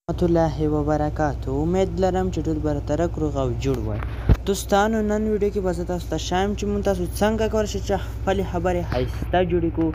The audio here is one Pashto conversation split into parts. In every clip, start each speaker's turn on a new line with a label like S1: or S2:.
S1: رحمت الله وبرکاته. امید لرم چې ټول به راته رک روغ او جوړ وای. دوستانو، نن ویډیو کې به زه تاسو ته ښایم چې مونږ تاسو څنګه کولی شئ چې خپلې خبرې ښایسته جوړې کړو،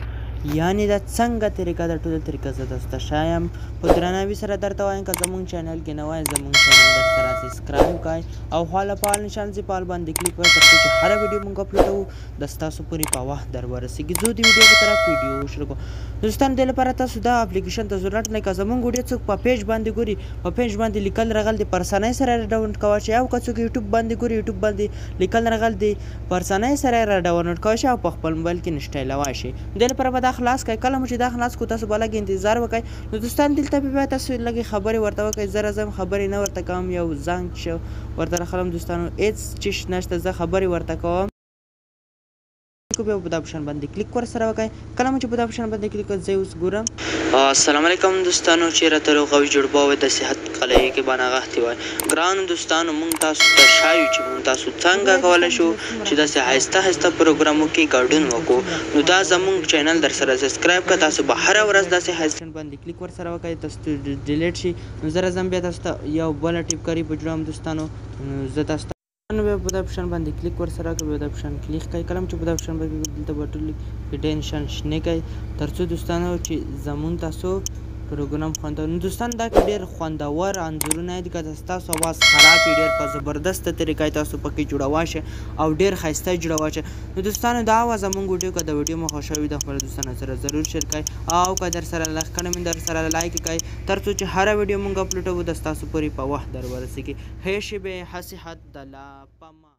S1: یعنې دا څنګه طریقه ده، ټوله طریقه زه تاسو ته ښایم. په درناوي سره درته وایم، که زمونږ چینل کې نه وای، زمونږ چینل در سره سبسکرایب کړئ او خواله فعال نشان زی فعال باندې کلیک وکړئ، ترڅو چې هره ویډیو مونږ اپلوډوو د ستاسو پورې په وخت در ورسیږي. زه د ویډیو په طرف ویډیو شروع کوم. دوستان، دې لپاره تاسو دا اپلیکیشن ته ضرورت نه. که زمونږ ویډیو څوک په پیج باندې ګوري، په پیج باندې لیکل راغل دي، پر اسانۍ سره ډاونلوډ کولی شي، او که څوک یوټیوب باندې ګوري، یوټیوب باندې لیکل راغل دي، پر اسانۍ سره را ډاونلوډ کولی شي او په خپل موبایل کې انسټالولی شي. دې لپاره به دا خلاص کړئ. کله مو چې دا خلاص کړو، تاسو به لږ انتظار وکړئ. نو دوستان، دلته به تاسو لږې خبرې ورته وکړئ. زه راځم، خبرې نه ورته کوم، یو زنګ چې ورته راخلم. دوستانو، هېڅ چیش نشته، زه خبرې ورته کوم. بیا په دا اپشن باندې کلیک ورسره وکړئ. کله مو چې په دا اپشن باندې کلیک وکړ، زه اوس ګورم. السلام علیکم دوستانو، چې راته روغ او جوړ به د صحت قلعه کې باندې غاښتي وای. ګرانو دوستانو، مونږ تاسو ته ښایو چې مونږ تاسو څنګه کولی شو چې داسې ښایسته ښایسته پروګرامو کې ګډون وکړو. نو دا زمونږ چینل در سره سبسکرایب کړه، تاسو به هره ورځ داسې ښایسته باندې کلیک ورسره وکړئ، تاسو ډیلیټ شي. نو زه راځم، بیا تاسو ته یو بله ټیپکاري په جوړوم. دوستانو، نو زه تاسو ته نو بیا په دا اپشن باندې کلیک ورسره وکړئ. بیا دا اپشن کلیک کړئ. کله چې په دا اپشن باندې، دلته به ټول کې نشان شنه کوي، ترڅو دوستانو چې زمونږ تاسو پروګرام خوندور. نو دوستان، دا کې ډېر خوندور انځورونه دي. که ستاسو اواز خراب وي، ډېر په زبردسته طریقه تاسو پکې جوړولی شئ او ډېر ښایسته جوړولی شئ. نو دوستانو، دا وه زمونږ ویډیو. که د ویډیو مو خوښه وي، د خپلو دوستانو سره ضرور شیر کړئ، او که در سره لایک کړئ مې در سره لایک کړئ، ترڅو چې هره ویډیو مونږ اپلوډوو، د ستاسو پورې په وخت در ورسیږي. ښې شېبې، ښه صحت، د لا پما.